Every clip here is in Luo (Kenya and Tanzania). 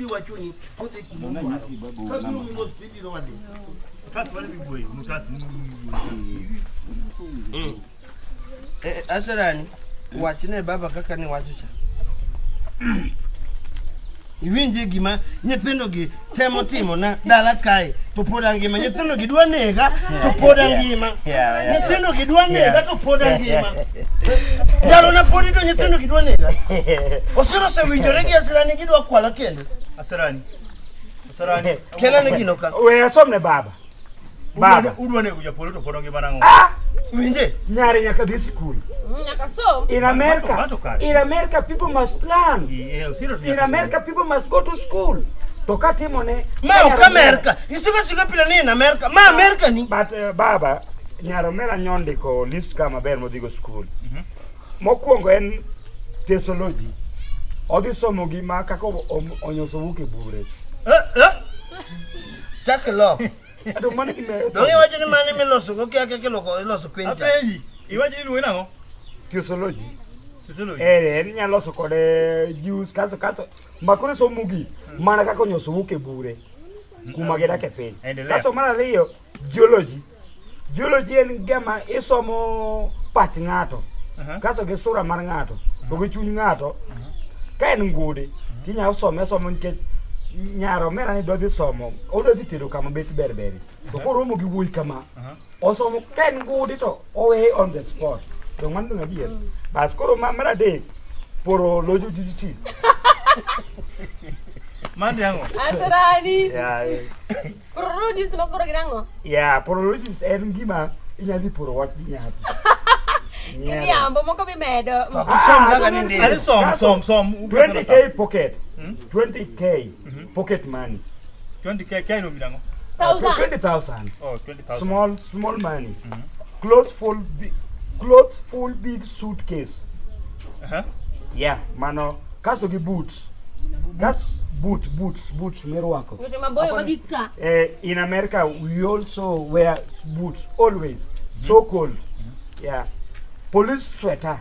wuodi wachoni kodhi kuma odwaro. Kabiro mos tibiro wadhi. Kas wale biboy, mutas. Eh, Asarani, wachne baba kaka ni wacho cha. Iwinje gima nyithindo gi temo timo na dala kae to pod angima. Nyithindo gi dwa nega to pod angima. Nyithindo gi dwa nega to pod angima. Ndalo na podi to nyithindo gi dwa nega. Osiro osewinjore gi Asirani gidwa kwala kendo. Asarani. Asarani. Kelane gino ka. We asomne baba. Baba. Udwa nego japolo to pod ongima nang'o? Ah! Winje? Nyare nyaka dhi sikul. Nyaka som. In America, Mato kare. in America people must plan. Eh, Osiro to In nyaka som. America people must go to school. To katimone. Ma ok Amerka. Isiko siko pile ni in Amerka. Ma Amerka ni. But baba, nyar omera nyondiko list ka maber modhigo school. Mokwongo en theology. Odhi somo gima kaka onyoso wuok e bure. Eh, eh. Chak ilok. Ato mano gima Donge iwacho ni mano miloso go kia kaka iloko iloso kweny cha. Apenji. Iwacho ni iluonge nang'o? Theology. Physiology. Eh, en inyalo loso kode juice kaso kaso makoro somo gi mana kaka onyoso wuok e bure kuma gidak e piny. Endelea. Kaso mar ariyo geology. Geology en gima isomo pach ng'ato kaso gi sura mar ng'ato to gi chuny ng'ato ka en ngudi tinyalo some asoma nikech nyar omera ni dwa dhi somo odwa dhi tedo kama bet ber beri to koromo gi wuoyi kama osomo ka en ngudi to oweye on the spot to mano dong adier bas koro mar adek poro lojo jujisi Mano ang'o? Asrani. yeah, Prologist ma koro ginang'o? yeah porologist en gima inyalo dhi poro wach gi nyathi Nyiero. Iriambo moko bimedo. To ok isom kaka nindiko. Ani som, som, som. 20K pocket 20K pocket money 20K kia iluongi nang'o? Thousand. 20,000 Oh, 20,000. small small money clothes full clothes full big suitcase yeah mano kaso gi boots that's boot boots boots mirwako Weche maboyo magik ka. In America we also wear boots always so cold yeah police sweater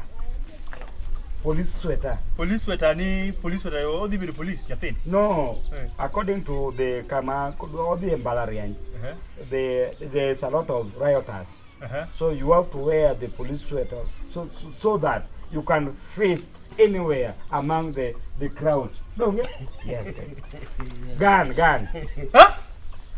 police sweater Police sweater ni police sweater odhi bedo police nyathini. no Eh. according to the kama odhi e mbalariany there's a lot of rioters So you have to wear the police sweater so that you can fit anywhere among the crowd. No, yes. Gun, gun, Huh?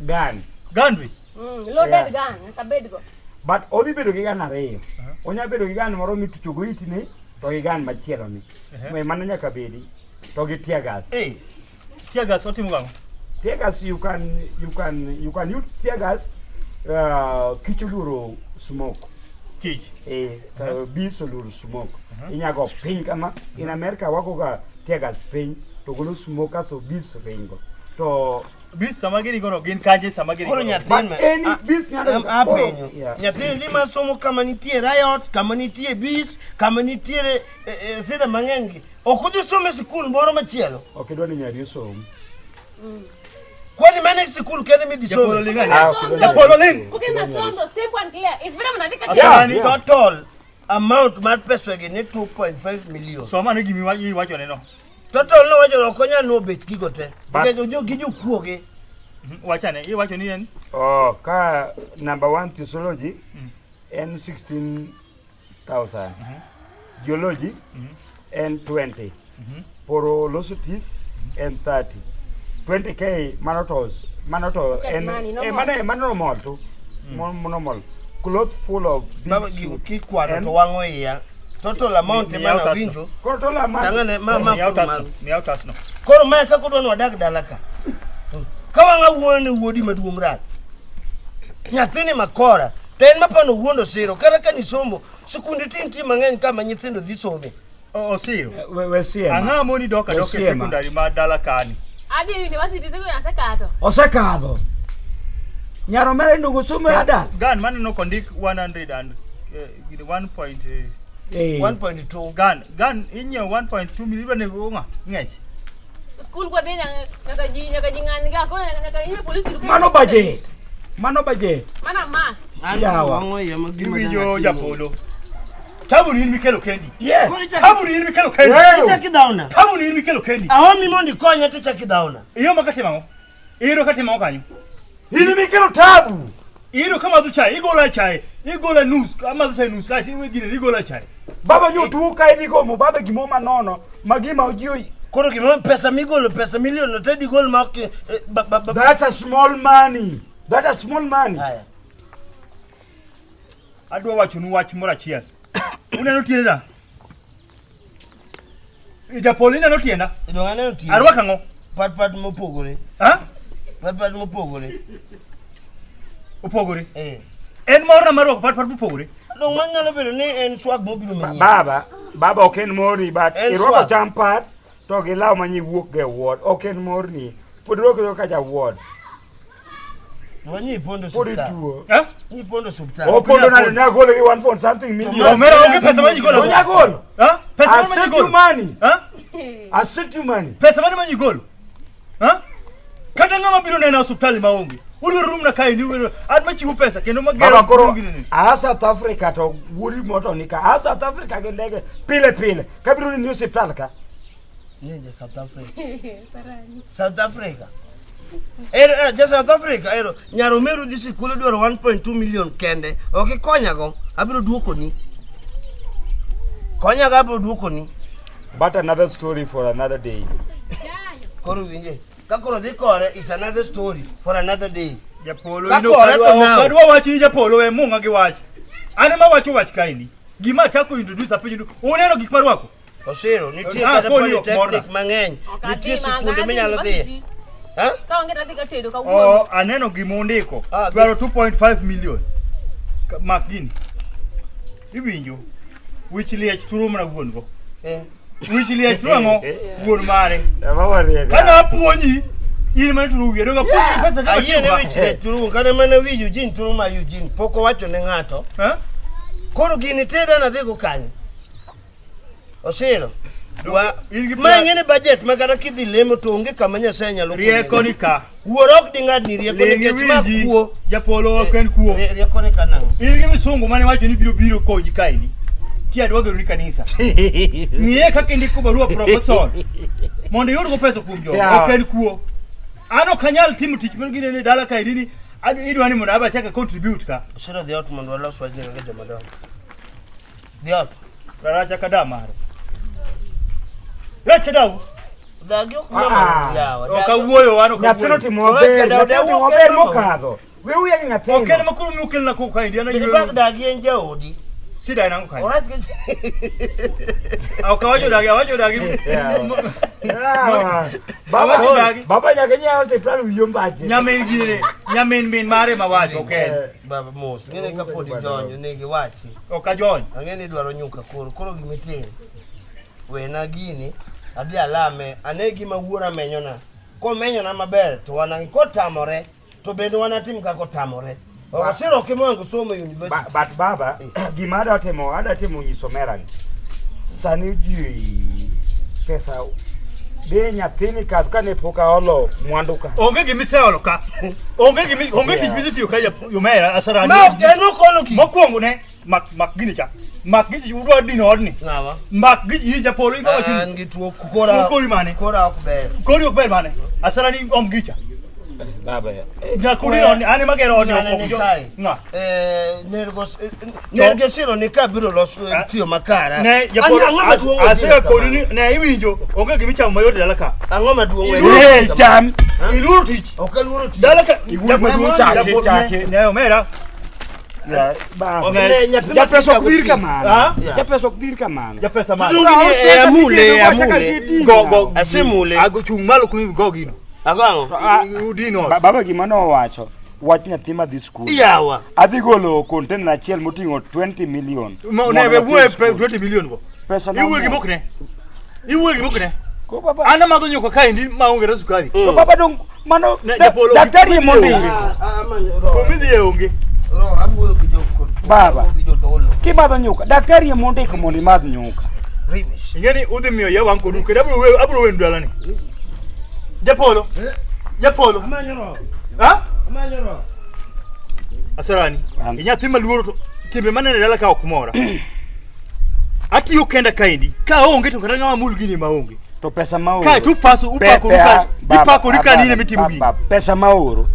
gun. Gandwi. Loaded Yeah. gun, nyaka bedgo. But odhi bedo gi gun ariyo. Onya bedo gi gun moro mitucho go itini to gi gun machielo ni. Uh-huh. Mano nyaka bedi. To gi tear gas. Eh, Tear gas otimo gang'o? Tear gas you can use tear gas kich oluoro smoke. Kich. Eh, bees oluoro smoke. Inyago piny kama. In America wagoga tear gas piny to golo smoke kasto bees ringo. To Bees sama giringo no gin kanye sama giringo Koro no? nyathi but ma- any bees nyalo apenjo. Yeah. Nyathini dhi ma somo kama nitie riot, kama nitie bees, kama nitiere sida mang'eny gi. Ok odhi somo e sikul moro machielo. Ok idwa ni nyari osom. Kwani mane sikul kende midhi Japolo some? ling ane. Ah, ok idwa ni Japolo nyari ling. osom. Ukenda som to safe and clear. It's better mondo adhi ka Asarani. Yeah. Total amount mar pesa gi ni 2.5 million. Som ane gima iwacho ne no. Total nowacho ok onyal nuo bech gigo te. But- Nikech ojo gi jokuoge. Wachane, iwacho ni en Oh, ka number one physiology en 16,000. Geology en 20. Porolositis en 30. 20K mano to Pocket en money, no eh, more. mano normal to. Normal. Cloth full of big Baba gigo suit. kikwano En- to wang'o iya. Total amount Mi- ema miyaw nawinjo. Koro total amount. Tang'ane ma ma miyaw koro tasno, malo. miyaw tasno. Koro mae kaka odwa ni wadag dala ka. Ka wang'a wuoyo ni wuodi maduong' rach. Nyathini makora to en mapano wuondo siro kata ka nisomo sikunde ti nitie mang'eny ka ma nyithindo dhi some. Osiro. We siema. Ang'o moni dok adok e Osiema. secondary ma dala kani? Adhi e university siko nasekato. Osekadho. Nyaro mere ndugu somo e adal. Gan maneno kondik 100 and 1 point Eh. 1.2 gan inyiewo 1.2 million idwa nego ng'a? Ng'ech. School kwa dhi nyaka ji ng'any ga koro nyaka iwe police Mano budget. Mano budget. Mana must. An Yawa. wang'o iya ma gima Iwinjo dang' atimo. japolo. Tabu ni in mikelo kendi. Yes. Koro ichako- Tabu ni in mikelo kendi. Yeah. Ichako idhawna. Tabu ni in mikelo kendi. Aomi mondo ikonya to ichako idhawna. Iyo makatimo ang'o? Iyudo katimo ang'o kanyo? In mikelo tabu. Iyudo ka madho chai, igola chai, igola nus, amadho chai nus, kaeto iwe gine, igola chai. Baba nyotuo ka idhi gomo baba gimo manono ma gima ojiwo. Koro gima pesa migolo pesa milion no tedi gol ma ok ba That's a small money. That's a small money. Haya. Adwa wachonu wach moro achiel. Uneno tienda? Japolo ineno tienda? Donge aneno tiyo. Arwako ang'o? Pat pat mopogore. Ha? Pat pat mopogore. Opogore. Eh. En morna mar rwako pat pat mopogore. Donge manyalo bedo ni en swag mobiro manyien. Baba, baba ok en mori but En irwako swag. champat to gi law ma nyiwuok go e ward. Ok en morni. Pod irwako ka ja ward. Wanyi pondo Pod osiptal. ituo. Ha? Nyi pondo osiptal. Opondo nade ne agolo gi 1 point something million. Omera onge pesa ma nyigolo. Onya golo. Ha? Pesa I mane ma sent you nyigolo? money. Ha? I sent you money. Pesa mane ma nyigolo? Ha? Kata ng'ama biro nena osiptal maonge. Udwaro rumna kae ni udwaro an machiwo pesa kendo magero Baba koro gini ni. a South Africa to wuodi moto ni ka. A South Africa gi ndege pile pile. Kabiro ni osiptal ka. Nije South Africa. South Africa. Ero ja South Africa ero nyaro meru dhi sikul dwaro 1.2 million kende. Ok ikonyago, abiro duokoni. Konyago abiro duokoni. But another story for another day. Koro winje. Ka koro dhi kore is another story for another day. Japolo Ka ino kore to kadwa now. kadwa wach ni japolo we mung'a gi wach. An ema wacho wach kaendi. Gima achako introduce apenjo ni uneno gik marwako? Osiro, nitie Ah, kata koni ok polytechnic morna. mang'eny. Ok Nitie adhi, ma, sikunde adhi minyalo dhiye. university. Ha? Ka onge to adhi ka tedo kawuono. Oh, aneno gima undiko. Ah, Dwaro 2.5 million. Mak gini. Iwinjo? Wich liech turo mana wuon go. Eh. Wich liech turo ang'o? Wuon mare. Baba riega. Kana apuonji, in mana turo wiye. Donge apuonji pesa kaka Ayie ne tiyo wich ne turu, kata mana wi Eugene turu ma Eugene pok owacho ne ng'ato. ka? Ha? Koro gini teda nadhigo kanye? Osiro. Wa, In gi ma plan- ing'e ni budget ma kata kidhi lemo to onge kama Nyasaye nyalo Rieko ni ka. Wuoro ok ding'adni rieko Ling' nikech ma iwinji. kuo. Japolo ok en kuo. Rieko ni ka nang'o? In gi misungu mane wacho ni biro biro konyi kaendi. Kia dwa gero ni kanisa. Ng'iye kaka indiko barua proposal. Mondo iyudgo pesa kuom jogo. Yeah. Ok en kuo. An ok anyal timo tich mar ginene dala kaendi ni idwa ni mondo aba achak a contribute ka. Osiro dhi ot mondo walos wachni kaka joma dongo. Dhi ot. Raracha ka da mare. Rach ka dau. Dagi ok Ah. mama yawa. Ok awuoyo an ok Nyathino awuoyo. timo maber. Dagi Nyathino timo ok maber mama. mokadho. We uya gi Ok en nyathino. ma koro miukelna koko kaendi an In fact ayueyo. dagi en jaodi. Shida en ang'o kaendi? Orach gi Ok awacho dagi, awacho dagi. Yeah. Baba, Awacho dagi. baba nyaka nyiew osiptal wiyo mbache. Nyamin gine, nyamin min mare ma wacho ok en. Baba mos. Ng'e ni kapod idonjo ne giwachi. Ok ajony. Ang'e ni idwaro nyuka koro. Koro gimitim. Wena gini. Adhi alame. Ane gima wuora menyona. Komenyona maber to wanang'i. Kotamore to bende wanatim kaka otamore. Osiro ok ema somo e university. But baba, gima adwa timo, adwa timo nyiso omera ni. Sani ji pesa de nyathini kadh kane pok aolo mwandu ka. Onge gima iseolo ka. Onge gima onge tich misetiyo ka yomera asarani. Ma ok en ok olo ki. Mokwongo ne mak mak gini cha. Mak gini udwa dino odni. Ng'awa? Mak gi japolo ibo wacho An ni gi tuo kora. Tuo kori mane? Kora ok ber. Kori ok ber mane? Asarani om gicha. Baba. Nyaka udino odni an ema gero odni Ng'ane ok ni jo. kae. Ng'a? Nergo siro ni ka biro los Ah. tiyo makara. Ne japolo Ang'o maduong' odhiye asega kodi kamano? ni ne iwinjo onge gima ichamo mayot e dala ka. Ang'o maduong' Eh, cham. Iluoro tich. Ok aluoro tich. Dala ka Iwuoyi maduong' chake, chake. Ne omera. Ya, baba. Ne, nyathi Japesa ok matin dhir ka kamano. Ah? Yeah. Japesa ok dhir kamano. Japesa mane? Tudung gini e amule, e amule. Go go. Asemule. Ago chung' malo kuma go gino. Ago ang'o? Ah, Udino. Baba gima nowacho, wach nyathi madhi skul. Yawa. Adhi golo container achiel moting'o 20 million. Ma ne Mondo wuoye nyathi skul. 20 million go. Pesa na Iwuoye gi mo. mokne. Iwuoye gi mokne. Ko baba. An amadho nyuka kaendi maonge na sukari. Ko baba dong mano Ne, Japolo, daktari gik mondi. midhi Kuma idhiye onge. Ro awuoyo gi jokot. Baba. Gi jodolo. Kimadho nyuka, daktari emondiko mondo imadh nyuka. Rimish. Ing'e ni udhi miyo iya wang' kodu kendo abiro abiro wenu dalani. Japolo. Japolo. Amanyo ro. Ha? Amanyo ro. Asarani. An- Inyathi maluoro to timbe maneno e dala ka ok mora. Atiyo kenda kaendi. Ka aonge to kata ng'ama mul gini maonge. To pesa ma oro. Kae to upaso upakori ka ipakori ka nine mitimo gini. Pesa ma oro.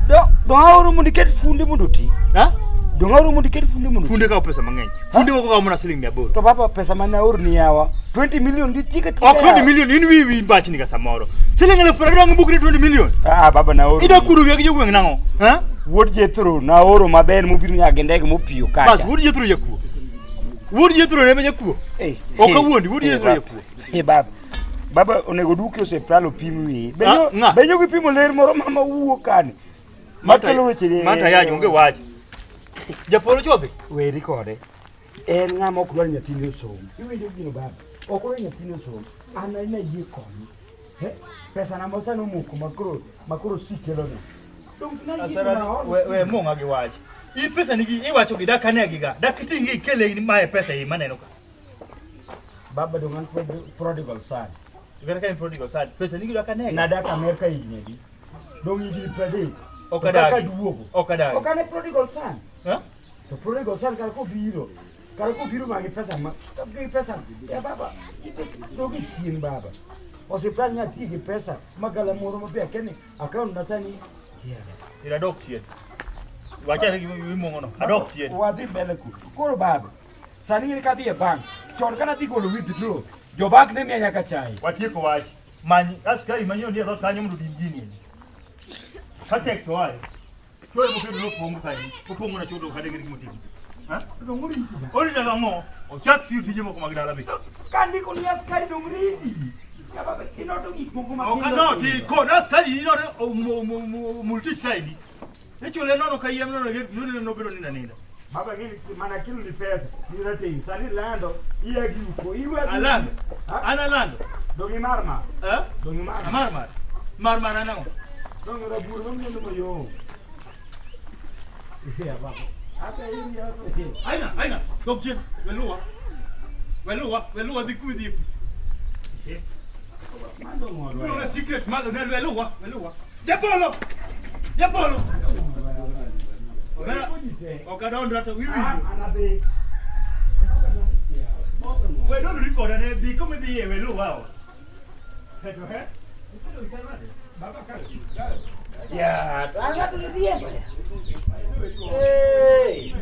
Do do aoro mondo iket funde mondo oti. Ha? Do aoro mondo iket funde mondo. Funde kawo pesa mang'eny. Funde moko kawo mana siling 800. To baba pesa mane aoro ni yawa 20 million di tika tika. Ok 20 million in wi wi mbachni ka samoro. Siling 20,000 ang' bukni 20 million. Ah baba na oro. Ida kudo wiya gi jogweng' nang'o? Ha? Wuod Jethro na oro maber mobiro nyaka gi ndege mopiyo kacha. Bas wuod Jethro jakuo. Wuod Jethro ne jakuo. Eh. Ok awuondi, wuod Jethro jakuo. Eh baba. Baba onego duki osiptal opim wiyi. Ah, ng'a? Benyo gipimo ler moro mama wuok kani. Makelo weche Mata yany onge wach. Japolo chodhi. Weri kode. En ng'ama ok dwar nyathine osom. Iwinjo gino baba. Ok dwar nyathine osom. An ema ayie konye. He, pesa na mosani omoko makoro makoro si kelona. Dong nayie Asara mana we we mong'a gi wach. In pesa nigi iwacho gi dak ane giga. Dak iting'i ikele ni mae pesa i maneno ka. Baba dong an prodigal son. Kata ka in prodigal son, pesa nigi dak ane. Nadak Amerka higni adi? Dong higni 30. Ok To kaka adagi. duogo. Ok adagi. Ok an e prodigal son. Ha? To prodigal son kar kobiro. Kar kobiro ma gi pesa ma gi pesa. Ya baba, dogi chien baba. Osiptal nya ti gi pesa magala moro maber keni account na sani. Yeah. Ira dok chien. Wachane gi imong'o no. Adok chien. Wadhi mbele ku. Koro baba, sani in kadhi e bank. Chon kana dhi golo withdraw, jo bank ne miya nyaka chai. Watieko wach. Many askari manyiewo ni e dhoot kanyo mondo odin gini. Katek to ae. Chwe moketo nopong'o kanyo. Opong'o na chudo kata gik motimo. Ha? Orito ang'o? Ochak tiyo tije moko mag dala be. Ka ndiko ni askari dong riti. Ya baba, inoto gik moko Ok matindo. anoti kod askari inore multich kaendi. Ichule nono kayiem nono yone nobedo ninda ninda. Baba gini mana kilo ni pesa, ni rateng. Sani lando, iya gi uko, iwe gi. Alando. Ha? An alando. Dong imar ma. Eh? Dong imar. Amar mar. Mar mar anang'o? Dong rabur ma miyo mayom. Ya baba. Ata in ya. Aina, aina. Dok chien. Weluwa. Weluwa, weluwa dhi kuma idhi. Mando ng'odwa. Iluongo secret mag ne weluwa, weluwa. Japolo. Japolo. Omera, Ok adonjo hata wiwinjo. Anadhi. We don't record ane dhi kuma idhiye weluwa. o. To he? Ya, ang'ato ni riembo ya. Hey.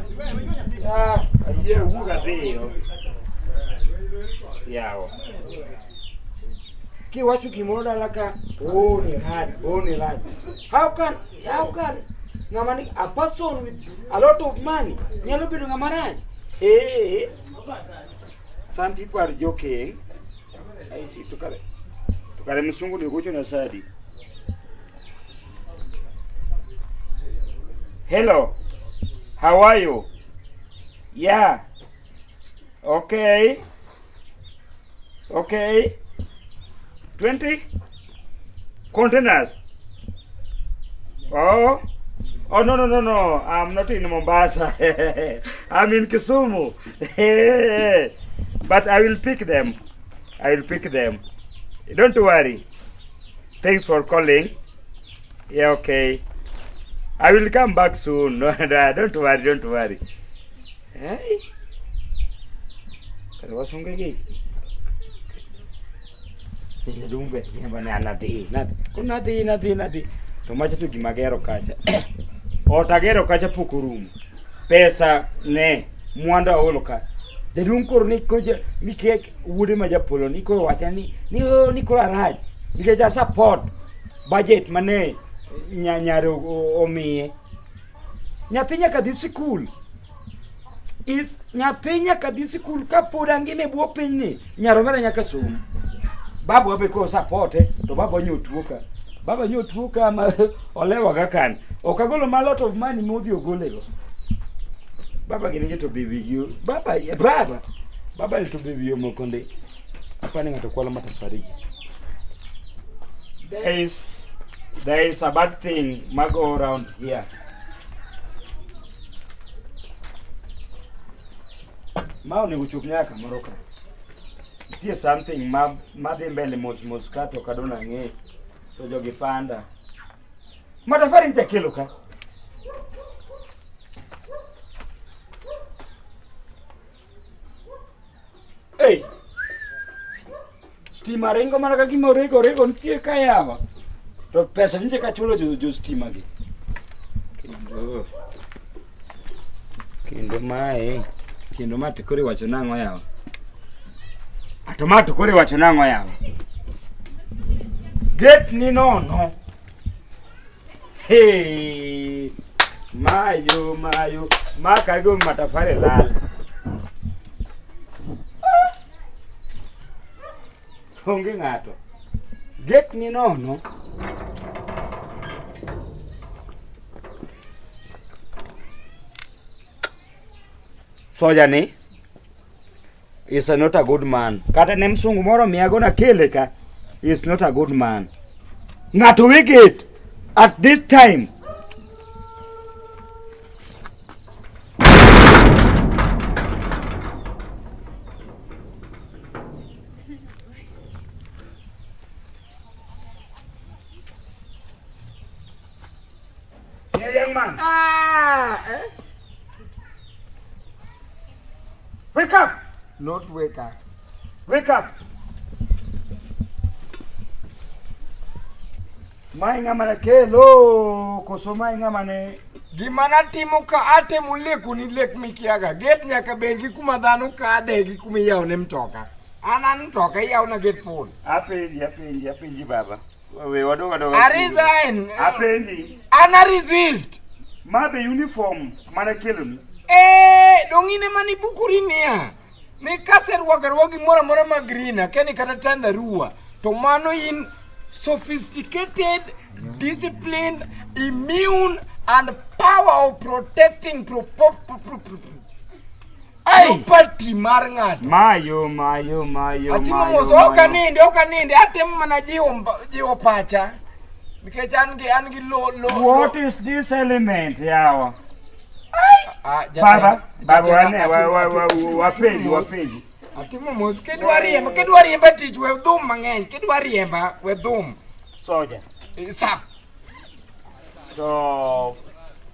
Ah, ayie wuog adhiyo. Yawa. Kiwacho gimoro dala ka, oh ni rach, oh ni rach. How can ng'ama ni a person with a lot of money nyalo bedo ng'ama rach? Eh. Some people are joking. I see to kare. To kare msungu ni gocho na sadi. Hello. How are you? Yeah. Okay. Okay. 20 containers. Oh. Oh no no no no. I'm not in Mombasa. I'm in Kisumu. But I will pick them. I will pick them. Don't worry. Thanks for calling. Yeah, okay. I will come back soon. No, don't worry, don't worry. Hey. Kare wasunge gi. Dumbe, yemba ne anadhi, nadhi. Ko nadhi, nadhi, nadhi. To macha to gima gero kacha. Ot agero kacha pok orumo. Pesa ne mwandu aolo ka. Jaduong' koro ni koja nikech wuode ma japolo ni koro wacha ni ni oh, ni koro arach nikech a support budget mane nyare omiye. Nyathi nyaka dhi sikul. Is nyathi nyaka dhi sikul kapod angima e bwo pinyni nyar omera nyaka som. Babu be koro supporte to baba nyo tuo ka. Baba nyo tuo ka ma olewa ga kan. Ok agolo ma lot of money modhi ogolego. Baba gini to bibi gi baba baba baba ni to bibi omoko ndi. Apani ng'ato kwalo matafari. There is a bad thing ma go around here. Ma onego chop nyaka kamoro ka. Nitie something ma madhi mbele mos mos ka to ok adwa nang'e to jogi panda. Matafari nitakelo ka. Hey. Stima ringo mana ka gima orego orego nitie ka yawa. To pesa nitie ka chulo jo stima gi. Kendo kendo mae kendo ma to koro iwacho nang'o yawa? Ato ma to koro iwacho nang'o yawa? Gate ni nono. Hey, mayo mayo ma kargo matafari lal. Onge ng'ato. Gate ni nono. Soja ni is not a good man. Kata ne msungu moro miyago na kele ka is not a good man. Ng'ato wicked at this time. Yeah, young man. Ah, eh? Wake up! Not wake up. Wake up! Mae ng'ama ne kelo koso mae ng'ama ne Gima natimo ka atemo lekoni lek mikiaga. Gate nyaka bed gi kuma dhano kadhe gi kuma iyawo ne mtoka. An an mtoka iyawona gate full. Apenji, apenji, apenji baba. We wadogo adoga. I resign. Apenji. An a resist. Ma be uniform mana keloni. Eh, dong' in ema nibukori niya. Ni kaserwako arwaka gimoro amora ma green, akia ni kata tandarua, to mano in sophisticated, disciplined, immune and power of protecting Ai! property mar ng'ato. Mayo, mayo, mayo, Atimo mayo, mos, ok mayo. anindi, ok anindi, atemo mana jiwo pacha. Nikech an gi lo What is this element yawa? Ah, Baba, baba jatenda, wane wapenji, wapenji. Atimo mos, kidwa riemba tich we dhum mang'eny, kidwa riemba we dhum. Soja. Sa. To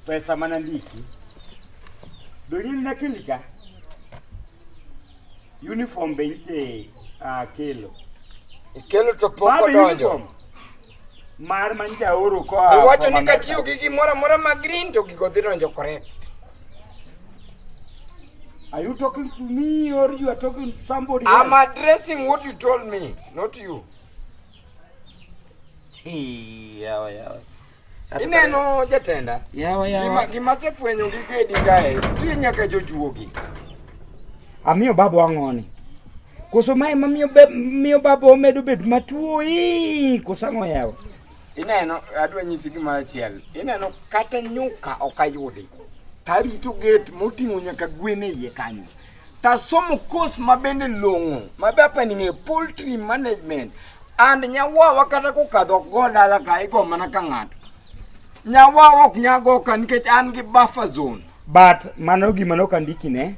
pesa mana ndiki. Dong'in na kilika. Uniform be nitie kelo. Ikelo to pok Baba odonjo. uniform. Mar mancha oro koa. Iwacho from ni America. katiyo gi gimoro amora ma green to gigo dhi donjo correct. Are you talking to me or you are talking to somebody I'm else? addressing what you told me, not you. Hey, yawa, yawa. Ineno jatenda? Yawa, yawa. Gima asefwenyo gi gedi kae, nitie nyaka jojuogi. Amiyo baba ang'oni. Koso mae mamiyo miyo baba omedo bedo matuo ii, koso ang'o yawa? Ineno, adwa nyisi gimoro achiel. Ineno kata nyuka ok ayudi. Tarito gate moting'o nyaka gwen e iye kanyo. Tasomo course mabende long'o, mabe apani ng'eyo poultry management. And nyawawa kata kokadho ok go dala ka, igo mana ka ng'ato. Nyawawa ok nya go ka nikech an gi buffer zone. But mano gima nok andiki ne.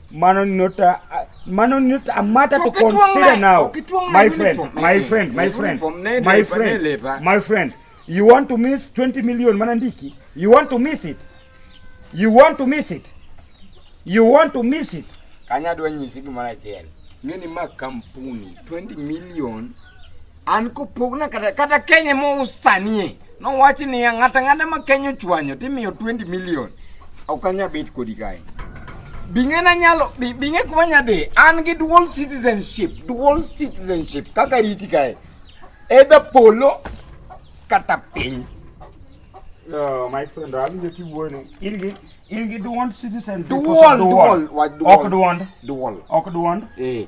Mano not a, mano not a matter to consider now. My friend, my friend, my friend, my friend, my friend. You want to miss 20 million manandiki? You want to miss it? You want to miss it? You want to miss it? Kanya adwa nyisi gimoro achiel. Ng'eni ma kampuni 20 million an kopogna kata Kenya mousanie nowach niya ng'ata ng'ata ma Kenya ochwanyo timiyo 20 million. Ok anyal bet kodi kae. Bing'e nanyalo bing'e kuma anya dhi. An gi dual citizenship kaka riti kae. Either polo kata piny. Oh, my friend, awinjo kiwuoyo ni in gi dual citizenship. Dual, dual, wach dual. Ok duond. Dual. Ok duond. Eh.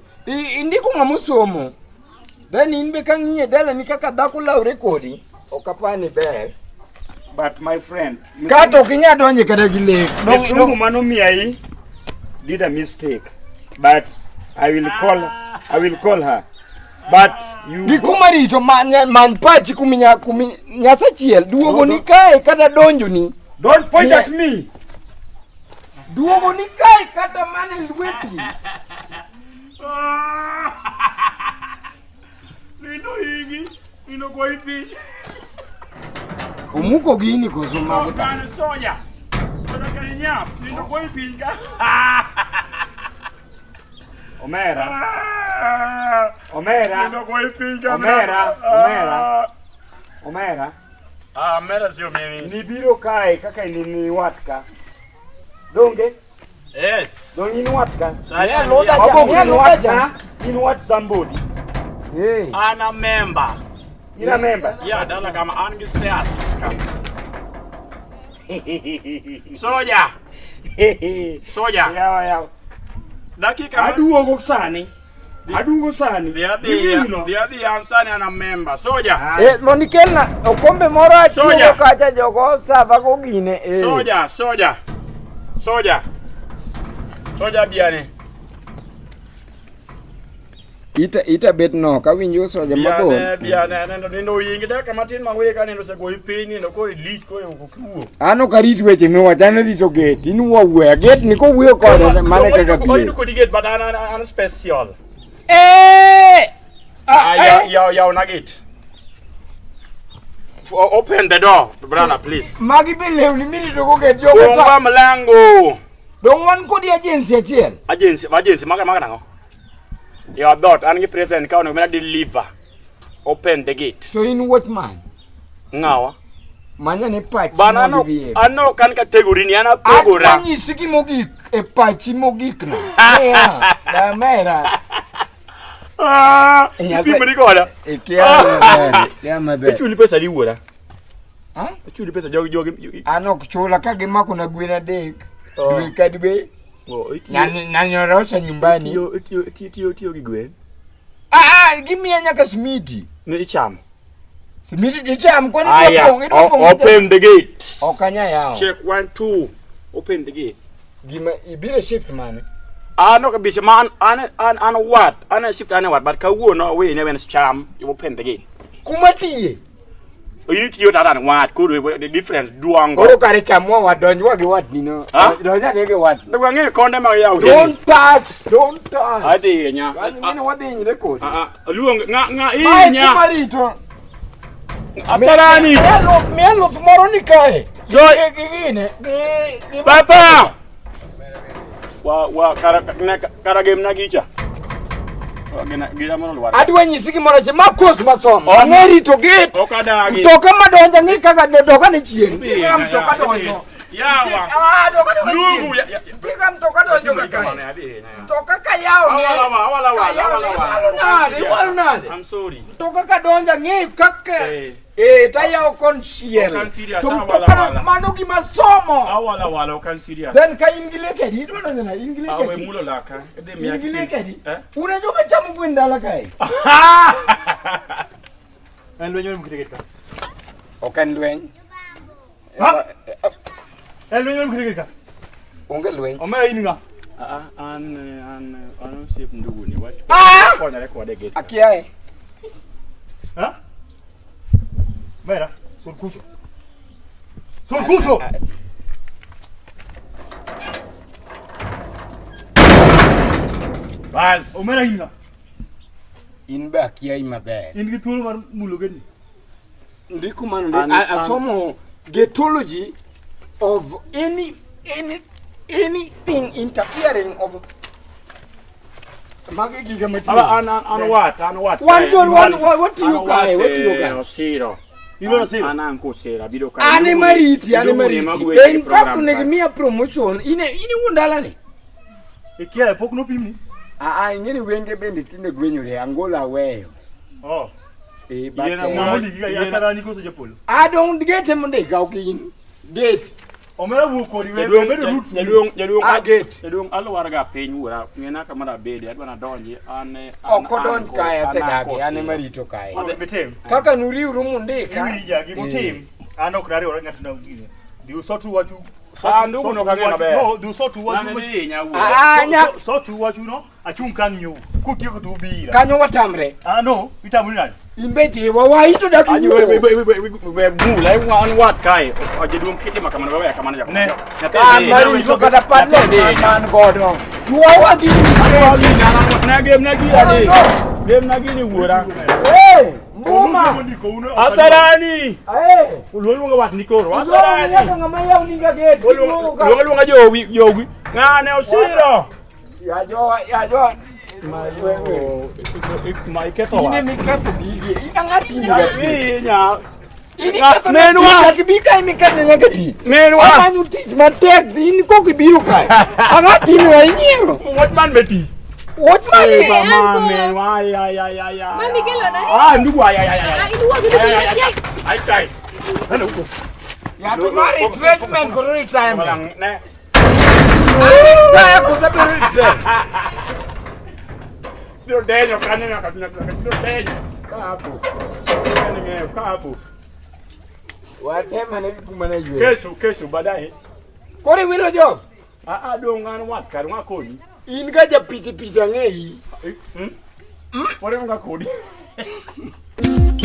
Indiko ng'ama osomo. Then in be kang'iye dalani kaka dhako lawre kodi, ok apar ni ber. But my friend, Kata ok inyal donje kata gi lek. Msungu mano miyayi did a mistake. But I will call her. But you Gi kuma rito many pachi kuminya kumi Nyasachiel duogo ni kae kata donjo ni. Don't point at me. Duogo ni kae kata mana lweti. Nindo hingi, nindo goyi piny. Omuko gini koso mago ta. Kane soja. Soja kane nyap, nindo goyi piny ka. Omera. Omera. Nindo goyi piny ka Omera, omera. Omera. Ah, omera sio mimi. Nibiro kae kaka in wat ka. Donge? Yes. Donge in wat ka? Sani Yeah, Lord, I- Wabok Yeah, in wat Lord, ka. In wat somebody. Eh. An a member. In a member. Yeah, dala kama an gi stairs kama. Soja. Soja. Yawa yawa. Dakika ma- Aduogo sani. Aduogo sani. Dhi adhiya, Iwinjo? dhi adhiya an sani an a member. Soja. Ah, Eh, mondo ikelna okombe moro Soja. atiyogo kacha jogo sava go gine. Eh. Soja, soja. Soja. Soja biane. Ita bet nok awinjo soja mabor. Biane, biane, nendo nindo oyingi dakika matin ma weka nindo osegoyi piny nindo koro ilich koro ok iwuo. An ok arit weche miwacho, an arito gate. In wuo awuoya. Gate ni kowuoyo kode mano e kaka Orito biro. kodi gate but an special. Eh! Ah, Ah, yaw eh! yaw yaw na gate. Open the door, brother, please. Magi be lewni miritogo gate jogo Funga ta. mlango. Dong wan kodi agency achiel. Agency, agency maga maga nang'o? Yaw dot, an gi present ka onego bed ni deliver. Open the gate. To in watchman. Ng'awa? Manya ni pachi Bana mondo ano ibiye. ano kan category ni an apogora. Adwa nyisi gimogik e pachi mogik no. Niya, damera. Ah, Nyasaye- ipimri koda. Ikia maber, ikia maber. Ichuli pesa di wuora. Ha? Ichuli pesa jogi jogi. An ok chula ka gimako na gwen adek. Oh. Dwe ka dwe. Oh, itiyo Nanyorosha nyumbani. itiyo itiyo itiyo itiyo gi gwen. Ah, ah, gimiya nyaka simiti. Ni ichamo. Simiti dicham kwani idwa Aya, pong' idwa pong' open the gate. Ok anya yawo. Check 1 2. Open the gate. Gima ibiro e shift mane? Ano kabisa ma an what? An shift an what? But kawuono we ne wen cham. You open the gate. Kuma tiye. In itiyo to an wat koro the difference duongo. Koro kare chamwa wadonjwa gi watni no. Ha? Donj ane gi watni. Donge wang'eyo konde mag yawo Don't touch, don't touch. Adhi hinya. Kazi mine wadhi hinyre kodi. Ah, ah, luong ng'a ng'a Mae hinya. kuma rito. Asarani. Miya luth moro ni kae. Zoe. Gi gine. Gi Papa. Wa kara ne kara gem na gicha. Gina gina moro lwar. Adwa nyisi gimoro achiel, ma course masomo. Ok. Ang'e rito gate. Ok adagi. Mtoka madonjo ang'e kaka doka ni chien. Nitie kaka mtoka donjo. Yawa. Ah, doka doka Luongu. chien. Nitie kaka mtoka donjo ka kae. Mtoka ka yawo ne. Awala wa awala wa Ka yawo ne. awala wa. Iwalo nade? Iwalo nade? I'm sorry. Mtoka ka donjo ang'eyo kaka Eh. Eh, tayawo konchiel. Ok an serious, To awala mtoka no wala. mano gima somo. Awala wala ok an serious. Then ka in gi leke adi, idwa donjo nade? In gi leke Awe adi? mulo laka. Idhi miya In gi leke adi? Eh? Un e joma chamo gwen dala kae. En lweny mane mukete gate ka? Ok en lweny. Ha? En lweny mane mukete gate ka? Onge lweny. Omera in ng'a? Ah, an osiep ndugu ni wach. Ah! Konyore kode e gate. Akiaye. Ha? Omera, sul kucho. Sul kucho! Bas. Omera in ng'a? In be akiayi maber. In gi thuolo mar mulo gate ni? Ndiko mano asomo gatology of anything interfering of magi giga matiyo. An wat, an wat. Wan jol wan watiyo kae, watiyo kae. Osiro. Iluoro Osiro? An an kosero abiro kae. An ema riti, an ema Iluongo ni riti. ema gwe In fact program onego kae. imiya promotion. In iwuon dalani. Ikia pok nopimni? Ah, ah, ing'e ni wenge bende tinde gwenyore, Angola aweyo. Oh. Eh, but, Yiena Ng'ama ondiki ka Asarani koso Japolo? Ah, dong gate mondika ok in. Gate. Omera wuok kodi we Jaduong' bedo root. jaduong' jaduong' Ah, gate. Jaduong' alwar ga piny wuora. Ng'ena kama dabede adwa nadonji an Ok odonj kae asedagi, an ema rito kae. Koro gimitim. Kaka nuriwru mundika. Iwinja gimotim. An ok nariwora gi ng'ato na gine. Dhi usotu wachu. Ah, ndugu no kang'eyo maber. No, dhi usotu wachu. Nane dhi hinya wuora. Ah, nya Sotu wachu no, achung' ka ang'iyou. Kutieko to ubira. kanyo watamre. Ah, no, itamori nade? In be jiwa waito dak Aji iwuoyo. we mula an wat kae. Jaduong' kitimo kamano we kamano jaduong'. Ne. Nyathi An dhi. marito kata padno Nyathi dhi. man godo. Yuawa gi Ne gem na gira ni. Gem na gini wuora. Eh, mbuma. Mondiko uno. Asarani. Eh. Luong luonga wat ni koro. Luongo Asarani. nyaka ng'ama yaw ninga gate. Luonga luonga jowi jowi. Ng'ane osiro. Ya jowa, ya jowa. Ma iketho In wa. ema iketho gigi. In ang'a timo ga tich? Inya. In iketho na Menwa. tich, nyaka ibi kae miketho nyaka tich. Menwa. Amanyo tich matek, in kok ibiro kae. Ang'a timo wa inyiero. Watchman beti. Watchman Eh, ni. mama uncle. menwa. Ay ay ay ay. ay. Mami kelo na. Ah, ndugu ay ay ay ay. Ah, iduogo iduogo. Ay, ay, ay. Nenda huko. Yato mar retrenchment kod retirement. Ne. Retire koso abiro retrench? Biro denyo kanyo nyaka nyaka biro denyo. Ka hapo. Ni ng'eyo ka hapo. Watem ane gi kuma ne yweyo. Kesho kesho baadaye. Koro iwilo jogo? Ah ah dong an wat kar ng'a konyi. In ga ja pichi pichi ang'eyi. Hmm? Pore nga kodi.